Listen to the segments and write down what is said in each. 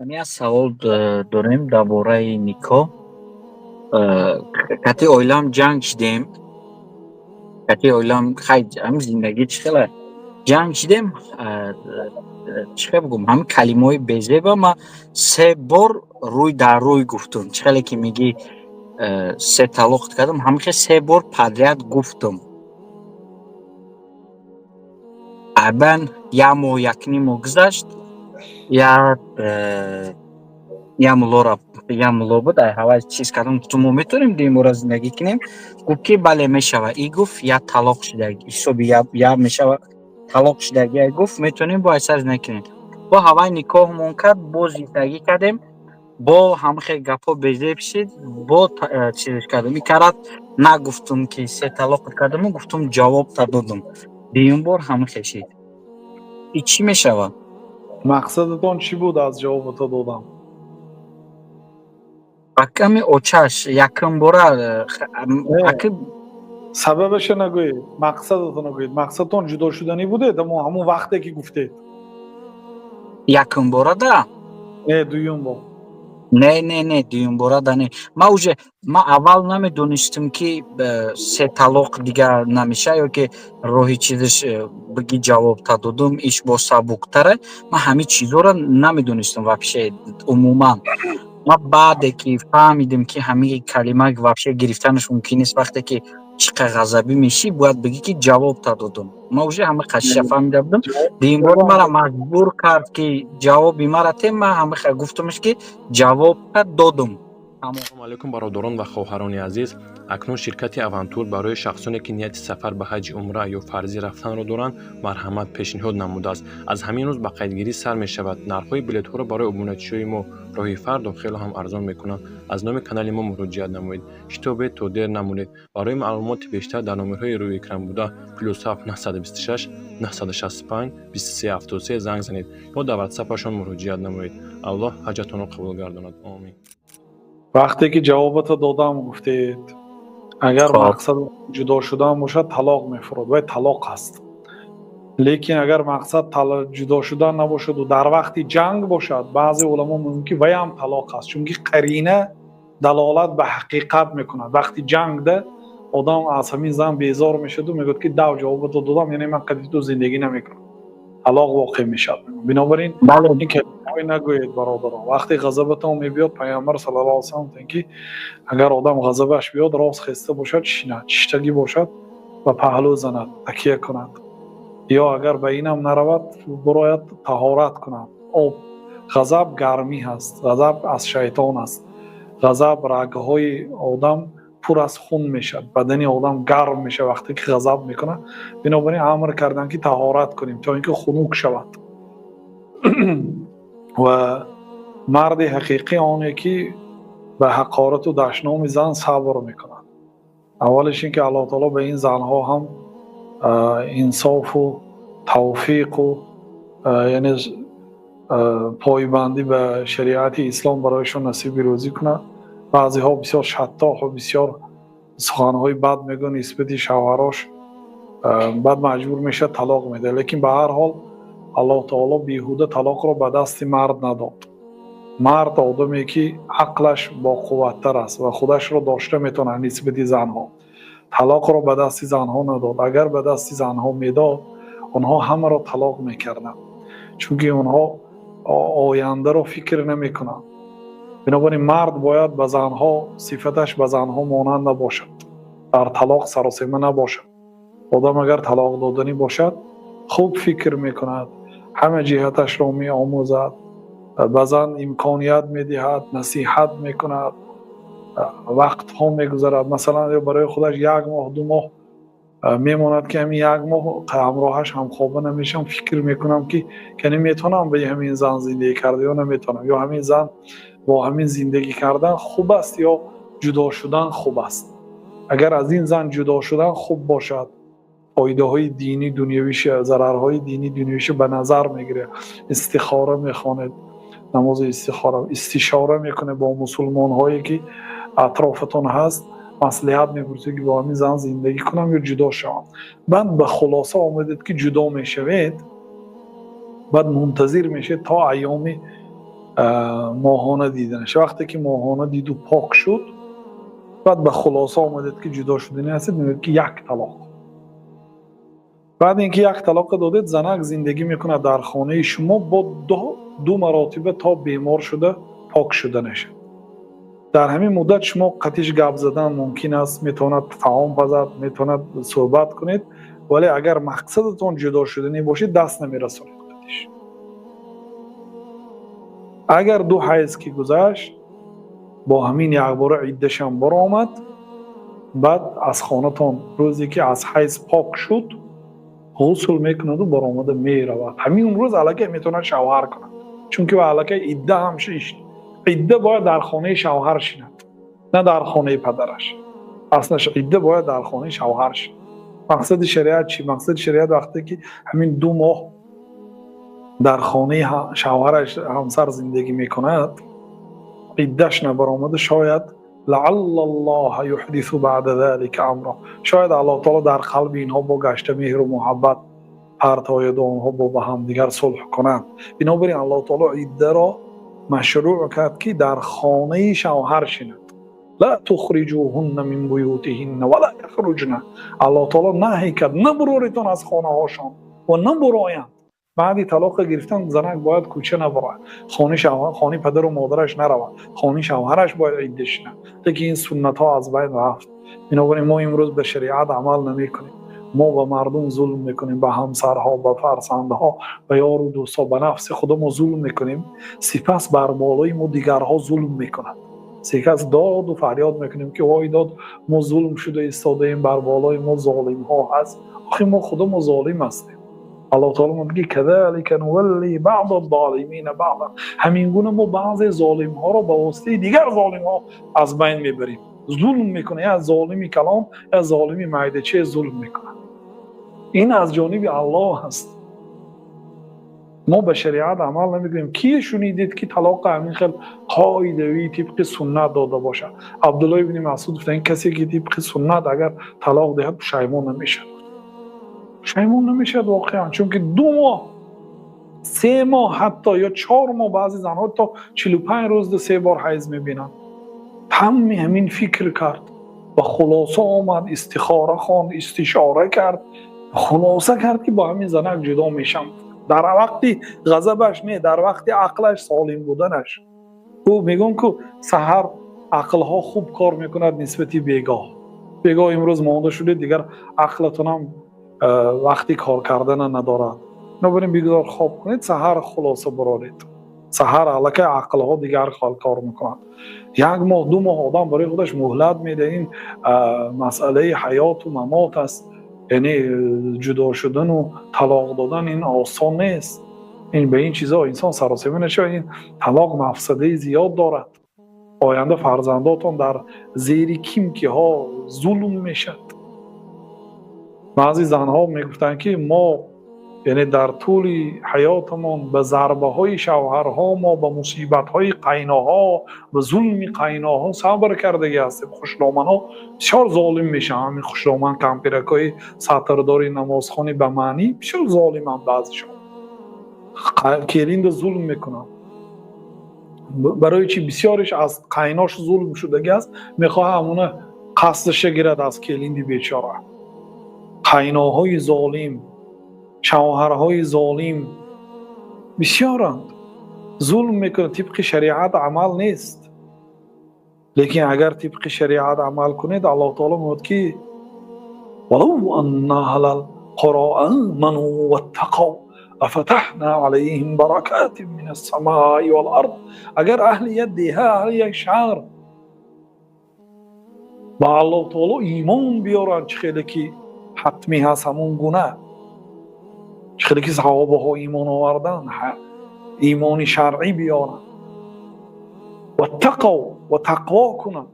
Як савол дорем дар бораи никоҳ. Кати оилам ҷанг шидем, кати оилам, хай, ҳамин зиндагӣ чӣ хела, ҷанг шидем. Чӣ хел бигӯм, ҳамин калимаҳои безеба ма се бор рӯй дар рӯй гуфтум. Чӣ хеле ки мегӣ, се талоқ кардам, ҳамин хел се бор подряд гуфтум. Айбан як моҳ, якним моҳ гузашт, як муллора, як мулло буд, ай ҳавай чиз кардам, гуфтум: «Мо метавонем дуюмбора зиндагӣ кунем?» Гуфт, ки бале, мешава. И гуфт, як талоқ шидаги ҳисоби як мешава, талоқ шидаги. Ай гуфт, метавонем бо айсар зиндагӣ кунем. Бо ҳавай никоҳмон кард, бо зиндагӣ кардем, бо ҳамин хел гапҳо безеб шид, бо чиз кардем. И карат нагуфтум, ки се талоқ кардаму, гуфтум: «Ҷавобта додум». Дуюм бор ҳамин хел шид. И чӣ мешавад? Мақсадатон чӣ буд аз ҷавобата додам? Аками очаш якум бора аки. Сабабаша нагӯед, мақсадатонро гӯед. Мақсадтон ҷудо шуданӣ будед ҳамон вақте ки гуфтед? Якум бора да. Не, дуюм бор. Не, не, не, дуюм бора да не. Ма уже, ма аввал намедонистам, ки се талоқ дигар намеша ё ки роҳи чизаш бигӣ ҷавобта додум, иш бо сабуктаре. Ма ҳамин чизҳоро намедонистам вообще умуман. Ма баъде ки фаҳмидем, ки ҳамин калима вообще гирифтанаш мумкин нест, вақте ки чӣ қадр ғазабӣ мешӣ, бояд бигӣ, ки ҷавобта додум. Ма уже ҳама қашиша фаҳмида будам. Дуюм бора мара маҷбур кард, ки ҷавоби мара те, ма ҳама гуфтумш, ки ҷавобта додум. Ассалому алайкум, бародарон ва хоҳарони азиз! Акнун ширкати «Авантур» барои шахсоне, ки нияти сафар ба ҳаҷи умра ё фарзӣ рафтанро доранд, марҳамат пешниҳод намудааст. Аз ҳамин рӯз ба қайдгирӣ сар мешавад. Нархҳои билетҳоро барои обуначиҳои мо роҳи фардо хело ҳам арзон мекунанд. Аз номи канали мо муроҷиат намоед. Шитобед, то дер намонед. Барои маълумоти бештар дар номерҳои рӯи экран буда +7 926 965 23 73 занг занед ё дар ватсапашон муроҷиат намоед. Аллоҳ ҳаҷатонро қабул гардонад, омин. Вақте ки ҷавобата додам гуфтед, агар мақсад ҷудо шудан бошад, талоқ мефурод, вай талоқ аст. Лекин агар мақсад ҷудо шудан набошаду дар вақти ҷанг бошад, баъзе уламо мегӯянд, ки вайам талоқ аст, чунки қарина далолат ба ҳақиқат мекунад. Вақти ҷангда одам аз ҳамин зан безор мешаду мегӯяд, ки дав ҷавобато додам, яъне ман қади ту зиндагӣ намекунам, талоқ воқеъ мешавад. Бинобар ин ин калимаҳое нагӯед, бародарон, вақте ғазабатон мебиёд. Пайғамбар саллаллоҳу алайҳи васаллам гуфтанд, ки агар одам ғазабаш биёд, рост хеста бошад, шинад, шиштагӣ бошад, ба паҳлӯ занад, такя кунад, ё агар ба инам наравад, бурояд, таҳорат кунад. Об, ғазаб гармӣ ҳаст, ғазаб аз шайтон аст. Ғазаб рагҳои одам пур аз хун мешавад, бадани одам гарм мешавад, вақте ки ғазаб мекунад. Бинобар ин амр карданд, ки таҳорат кунем, то ин ки хунук шавад. Ва марди ҳақиқӣ оне ки ба ҳақорату дашноми зан сабр мекунад. Аввалиш ин ки Аллоҳ таоло ба ин занҳо ҳам инсофу тавфиқу, яъне пойбандӣ ба шариати ислом барояшон насиби рӯзӣ кунад. Баъзеҳо бисёр шаттоҳу бисёр суханҳои бад мегӯянд нисбати шавҳарош, баъд маҷбур мешавад, талоқ медиҳад. Лекин ба ҳар ҳол Аллоҳ таоло беҳуда талоқро ба дасти мард надод. Мард одаме ки ақлаш боқувваттар аст ва худашро дошта метавонад нисбати занҳо. Талоқро ба дасти занҳо надод. Агар ба дасти занҳо медод, онҳо ҳамаро талоқ мекарданд, чунки онҳо ояндаро фикр намекунанд. Бинобар ин мард бояд ба занҳо, сифаташ ба занҳо монанд набошад, дар талоқ саросема набошад. Одам агар талоқ доданӣ бошад, хуб фикр мекунад, ҳама ҷиҳаташро меомӯзад, ба зан имконият медиҳад, насиҳат мекунад, вақтҳо мегузарад. Масалан, ё барои худаш як моҳ, 2 моҳ мемонад, ки ҳамин як моҳ ҳамроҳаш ҳамхоба намешавам, фикр мекунам, ки кани метавонам ба ҳамин зан зиндагӣ карда ё наметавонам, ё ҳамин зан бо ҳамин зиндагӣ кардан хуб аст ё ҷудо шудан хуб аст. Агар аз ин зан ҷудо шудан хуб бошад, фоидаҳои динӣ, дунявиша, зарарҳои динӣ, дунявиша ба назар мегирад, истихора мехонед, намози истихора, истишора мекунед бо мусулмонҳое ки атрофатон ҳаст, маслиҳат мепурсед, ки бо ҳамин зан зиндагӣ кунам ё ҷудо шавам. Баъд ба хулоса омадед, ки ҷудо мешавед, баъд мунтазир мешавед то айёми Моҳона диданаш. Вақте ки моҳона диду пок шуд, баъд ба хулоса омадед, ки ҷудо шудани ҳастед, мегӯяд, ки як талоқ. Баъд инки як талоқа додед, занак зиндагӣ мекунад дар хонаи шумо бо ду маротиба то бемор шуда пок шуда нашад. Дар ҳамин муддат шумо қатиш гап задан мумкин аст, метавонад таом пазад, метавонад суҳбат кунед, вале агар мақсадатон ҷудо шуданӣ бошед, даст намерасонед қатиш. Агар ду ҳайз ки гузашт, бо ҳамин якбора иддашам баромад, баъд аз хонатон рӯзе ки аз ҳайз пок шуд, ғусл мекунаду баромада меравад. Ҳамин рӯз аллакай метавонад шавҳар кунад, чунки аллакай идда ҳам шишт. Идда бояд дар хонаи шавҳар шинад, на дар хонаи падараш. Аслаш идда бояд дар хонаи шавҳар шинад. Мақсади шариат чӣ? Мақсади шариат, вақте ки ҳамин 2 моҳ дар хонаи шавҳараш ҳамсар зиндагӣ мекунад, иддаш набаромада, шояд لعل الله يحدث بعد ذلك أمرا, шояд Аллоҳ таоло дар қалби инҳо бо гашта меҳру муҳаббат партояду онҳо бо ба ҳамдигар сулҳ кунанд. Бинобар ин Аллоҳ таоло иддаро машрӯъ кард, ки дар хонаи шавҳар шинад. لا تخرجوهن من بيوتهن ولا يخرجن. Аллоҳ таоло наҳй кард: набуроритон аз хонаҳошон ва набуроянд. Баъди талоқа гирифтан занак бояд кӯча набарояд, хонаи падару модараш наравад, хонаи шавҳараш бояд идда шинад. Лекин ин суннатҳо аз байн рафт. Бинобар ин мо имрӯз ба шариат амал намекунем. Мо ба мардум зулм мекунем, ба ҳамсарҳо, ба фарзандҳо, ба ёру дӯстҳо, ба нафси худамо зулм мекунем. Сипас бар болои мо дигарҳо зулм мекунанд. Сипас доду фарёд мекунем, ки вой дод, мо зулм шуда истодаем, бар болои мо золимҳо ҳаст. Охи мо худамо золим ҳастем. Аллоҳ таоло мегӯяд: كذلك نولي بعض الظالمين بعضا. Ҳамин гуна мо баъзе золимҳоро ба воситаи дигар золимҳо аз байн мебарем. Зулм мекунад як золими калон, як золими майдаче зулм мекунад. Ин аз ҷониби Аллоҳ ҳаст. Мо ба шариат амал намекунем. Кие шунидед, ки талоқа ҳамин хел қоидавӣ, тибқи суннат дода бошад? Абдулло ибни Масуд гуфтанд: касе ки тибқи суннат агар талоқ диҳад, пушаймон намешавад. Пушаймон намешавад воқеан, чунки 2 моҳ, 3 моҳ, ҳатто ё 4 моҳ, баъзе занҳо то 45 рӯзда се бор ҳайз мебинанд. Ҳами ҳамин фикр кард, ба хулоса омад, истихора хонд, истишора кард, хулоса кард, ки бо ҳамин занак ҷудо мешам. Дар вақти ғазабаш не, дар вақти ақлаш солим буданаш. Ӯ мегӯм, ку саҳар ақлҳо хуб кор мекунад нисбати бегоҳ. Бегоҳ имрӯз монда шудед, дигар ақлатонам вақти кор кардана надорад. Бинобар ин бигзор хоб кунед, саҳар хулоса бароред. Саҳар аллакай ақлҳо дигар хол кор мекунанд. Як моҳ, 2 моҳ одам барои худаш муҳлат медиҳад. Ин масъалаи ҳаёту мамот аст, яъне ҷудо шудану талоқ додан ин осон нест. Ин ба ин чизҳо инсон саросема нашавад. Ин талоқ мафсадаи зиёд дорад. Оянда фарзандотон дар зери кимкиҳо зулм мешавад. Баъзе занҳо мегуфтанд, ки мо, яъне, дар тӯли ҳаётамон ба зарбаҳои шавҳарҳо, мо ба мусибатҳои қайноҳо, ба зулми қайноҳо сабр кардагӣ ҳастем. Хушдоманҳо бисёр золим мешаванд. Ҳамин хушдоман кампиракҳои сатрдори намозхони ба маънӣ бисёр золиманд. Баъзешон келинда зулм мекунанд. Барои чи? Бисёриш аз қайнош зулм шудагӣ аст, мехоҳад ҳамуна қасдаша гирад аз келинди бечора. Қайноҳои золим, шавҳарҳои золим бисёранд, зулм мекунад. Тибқи шариат амал нест. Лекин агар тибқи шариат амал кунед, Аллоҳ таоло мегӯяд, ки ولو أن أهل القرى آمنوا واتقوا لفتحنا عليهم بركات من السماء والأرض. Агар аҳли як деҳа, аҳли як шаҳр ба Аллоҳ таоло имон биёранд, чӣ хеле ки ҳатмӣ ҳаст, ҳамон гуна, чӣ хеле ки саҳобаҳо имон оварданд, имони шаръӣ биёранд, واتقوا, ва тақво кунанд,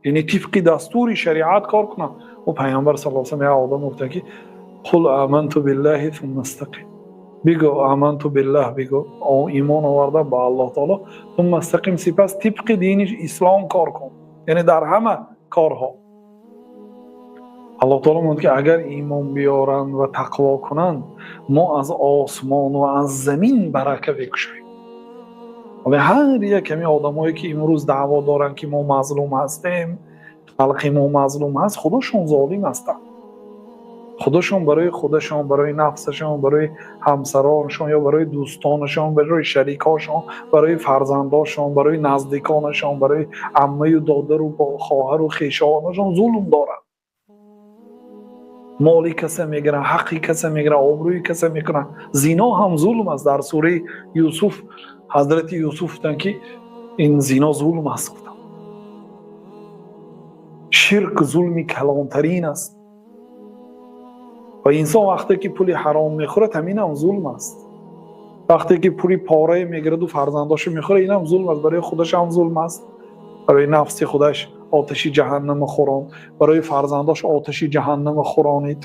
яъне тибқи дастури шариат кор кунанд. О Пайғамбар صلى الله عليه وسلم як одам гуфтанд, ки قل آمنت بالله ثم استقم, бигӯ آمنت بالله, бигӯ имон овардам ба Аллоҳ таоло, ثم استقم, сипас тибқи дини ислом кор кун, яъне дар ҳама корҳо. Аллоҳ таоло мегӯяд, ки агар имон биёранд ва тақво кунанд, мо аз осмон ва аз замин барака мекушоем. Вале ҳар як ҳамин одамое ки имрӯз даъво доранд, ки мо мазлум ҳастем, халқи мо мазлум ҳаст, худашон золим ҳастанд. Худашон барои худашон, барои нафсашон, барои ҳамсаронашон ё барои дӯстонашон, барои шарикҳошон, барои фарзандошон, барои наздиконашон, барои аммаю додару хоҳару хешовонашон зулм доранд. Моли каса мегиранд, ҳаққи каса мегиранд, обрӯи каса мекунанд. Зино ҳам зулм аст. Дар сураи Юсуф ҳазрати Юсуф гуфтанд, ки ин зино зулм аст, гуфтанд. Ширк зулми калонтарин аст. Ва инсон вақте ки пули ҳаром мехӯрад, ҳамин ҳам зулм аст. Вақте ки пули порае мегираду фарзандошо мехӯрад, ин ҳам зулм аст. Барои худаш ҳам зулм аст, барои нафси худаш оташи ҷаҳаннама хӯронд, барои фарзандош оташи ҷаҳаннама хӯронид,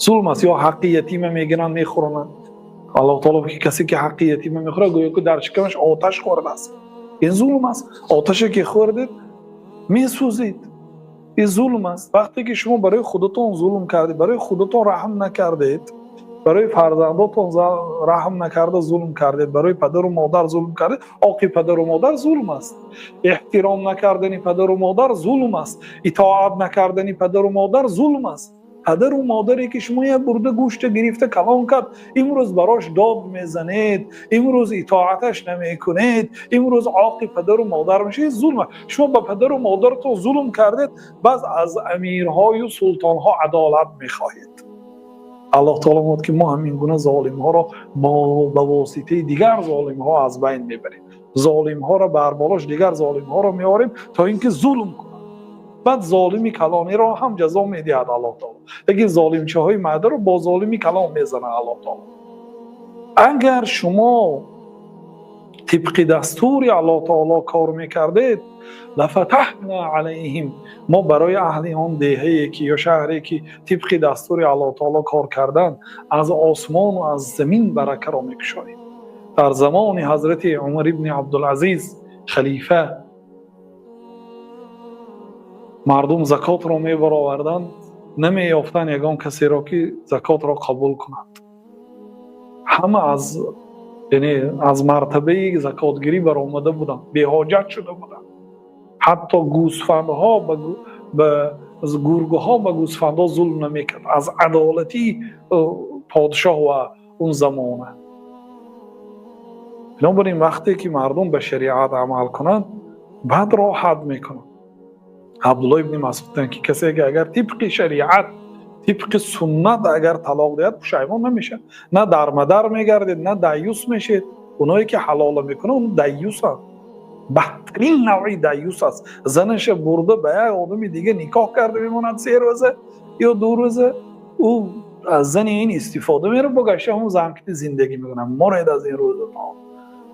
зулм аст. Ё ҳаққи ятима мегиранд, мехӯронанд. Аллоҳ таоло, ки касе ки ҳаққи ятима мехӯрад, гӯё ки дар шикамаш оташ хӯрдааст. Ин зулм аст. Оташе ки хӯрдед, месӯзед. Ин зулм аст. Вақте ки шумо барои худатон зулм кардед, барои худатон раҳм накардед, барои фарзандотон раҳм накарда зулм кардед, барои падару модар зулм кардед. Оқи падару модар зулм аст, эҳтиром накардани падару модар зулм аст, итоат накардани падару модар зулм аст. Падару модаре ки шумо як бурда гӯшта гирифта калон кард, имрӯз барош дод мезанед, имрӯз итоаташ намекунед, имрӯз оқи падару модар мешавед, зулм. Шумо ба падару модаратон зулм кардед, баъз аз амирҳою султонҳо адолат мехоҳед. Аллоҳ таоло мегӯяд, ки мо ҳамин гуна золимҳоро ба воситаи дигар золимҳо аз байн мебарем. Золимҳоро бар болош дигар золимҳоро меорем, то ин ки зулм кунанд. Баъд золими калониро ҳам ҷазо медиҳад Аллоҳ таоло, лекин золимчаҳои майдаро бо золими калон мезанад Аллоҳ таоло. Агар шумо тибқи дастури Аллоҳ таоло кор мекардед, لفتحنا عليهم, мо барои аҳли он деҳае ки ё шаҳре ки тибқи дастури Аллоҳ таоло кор кардан, аз осмону аз замин баракаро мекушоем. Дар замони ҳазрати Умар ибни Абдулазиз халифа мардум закотро мебароварданд, намеёфтанд ягон касеро, ки закотро қабул кунад. Ҳама аз, яъне, аз мартабаи закотгирӣ баромада буданд, беҳоҷат шуда буданд. Ҳатто гӯсфандҳо ба гургҳо ба гӯсфандҳо зулм намекард аз адолатии подшоҳ ва он замона. Бинобар ин, вақте ки мардум ба шариат амал кунанд, баъд роҳат мекунанд. Абдулло ибни Масъуд гуфтанд, ки касе ки агар тибқи шариат, тибқи суннат агар талоқ диҳад, пушаймон намешавад, на дармадар мегардед, на даюс мешед. Оное ки ҳалола мекунад, он даюсанд, бадтарин навъи даюс аст. Занаша бурда, ба як одами дига никоҳ карда мемонад, 3 рӯза ё 2 рӯза ӯ аз зани ин истифода мерад, бо гашта ҳамон занкити зиндагӣ мекунад. Моред аз ин рӯзатон,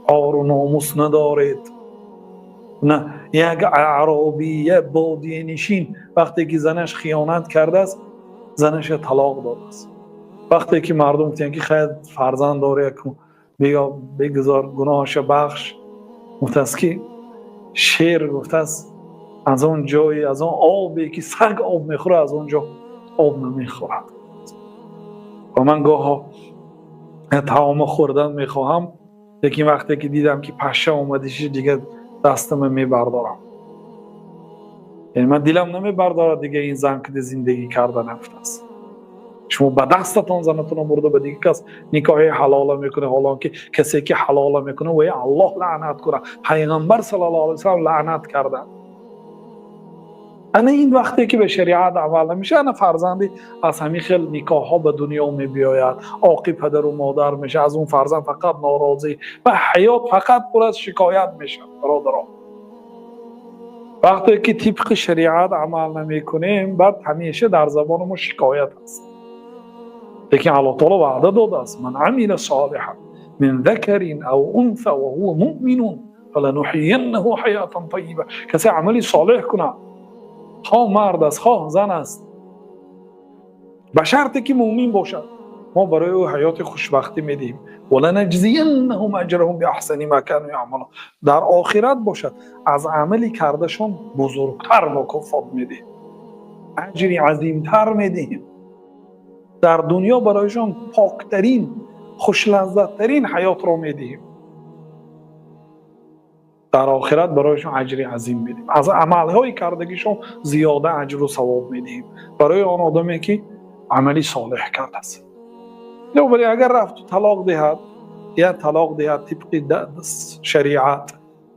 ору номус надоред. На як аъробия бодиянишин вақте ки занаш хиёнат кардааст, занаша талоқ додааст. Вақте ки мардум гуфтанд, ки хайр, фарзанд дорӣ, бигузор, гуноҳаша бахш, гуфтааст, ки шер гуфтааст, аз он ҷое, аз он обе ки саг об мехӯрад, аз он ҷо об намехӯрад. Ва ман гоҳо таома хӯрдан мехоҳам, лекин вақте ки дидам, ки паша омадиши, дигар дастама мебардорам, яъне ман дилам намебардорад дига ин зан киди зиндагӣ карда. Нагуфтааст, шумо ба дастатон занатонро бурда, ба дигар кас никоҳи ҳалола мекунед, ҳолон ки касе ки ҳалола мекунад, вай Аллоҳ лаънат кунад, Пайғамбар саллаллоҳу алайҳи васаллам лаънат карданд. Ана ин вақте ки ба шариат амал намешавад, ана фарзанди аз ҳамин хел никоҳҳо ба дунё мебиёяд, оқи падару модар мешавад, аз он фарзанд фақат норозӣ ва ҳаёт фақат пур аз шикоят мешавад. Бародарон, вақте ки тибқи шариат амал намекунем, баъд ҳамеша дар забони мо шикоят аст. Лекин Аллоҳ таоло ваъда додааст: من عمل صالحا من ذكر أو أنثى وهو مؤمن فلنحيينه حياة طيبة. Касе амали солеҳ кунад, хоҳ мард аст, хоҳ зан аст, ба шарте ки муъмин бошад, мо барои ӯ ҳаёти хушбахтӣ медиҳем. ولنجزينهم أجرهم بأحسن ما كانوا يعملون. Дар охират бошад, аз амали кардашон бузургтар мукофот медиҳем, аҷри азимтар медиҳем. Дар дунё барояшон поктарин, хушлаззаттарин ҳаётро медиҳем. Дар охират барояшон аҷри азим медиҳем, аз амалҳои кардагишон зиёда аҷру савоб медиҳем барои он одаме, ки амали солеҳ кардааст. Бинобар ин, агар рафту талоқ диҳад, як талоқ диҳад, тибқи шариат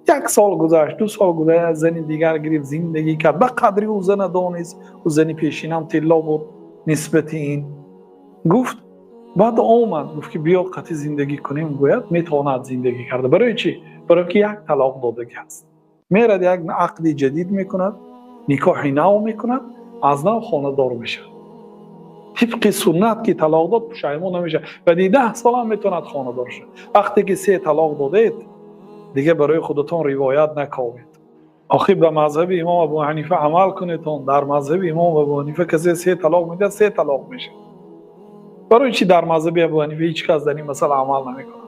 як сол гузашт, 2 сол гузашт, зани дигар гирифт, зиндагӣ кард, ба қадри ӯ зана донист, ӯ зани пешинам тилло буд нисбати ин гуфт, баъд омад гуфт, ки биё қатӣ зиндагӣ кунем, гӯяд, метавонад зиндагӣ карда. Барои чӣ? Барои ки як талоқ додагӣ аст. Мерад, як ақди ҷадид мекунад, никоҳи нав мекунад, аз нав хонадор мешавад. Тибқи суннат, ки талоқ дод, пушаймон намешавад. Баъди 10 сол ҳам метавонад хонадор шавад. Вақте ки се талоқ додед, дигар барои худатон ривоят наковед. Охир ба мазҳаби имом Абу Ҳанифа амал кунедон. Дар мазҳаби имом Абу Ҳанифа касе се талоқ медиҳад, се талоқ мешавад. Барои чӣ дар мазҳаби Абу Ҳанифа ҳеҷ кас дар ин масъала амал намекунад?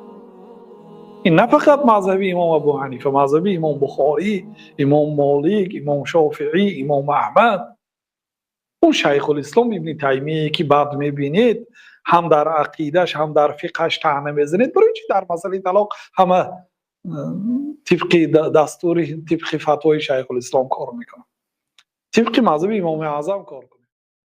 Ин на фақат мазҳаби имом Абу Ҳанифа, мазҳаби имом Бухорӣ, имом Молик, имом Шофиӣ, имом Аҳмад, ӯ Шайхулислом Ибни Таймие, ки баъд мебинед, ҳам дар ақидаш, ҳам дар фиқҳаш таъна мезанед. Барои чӣ дар масъалаи талоқ ҳама тибқи дастури, тибқи фатвои Шайхулислом кор мекунад? Тибқи мазҳаби имоми аъзам кор кунад.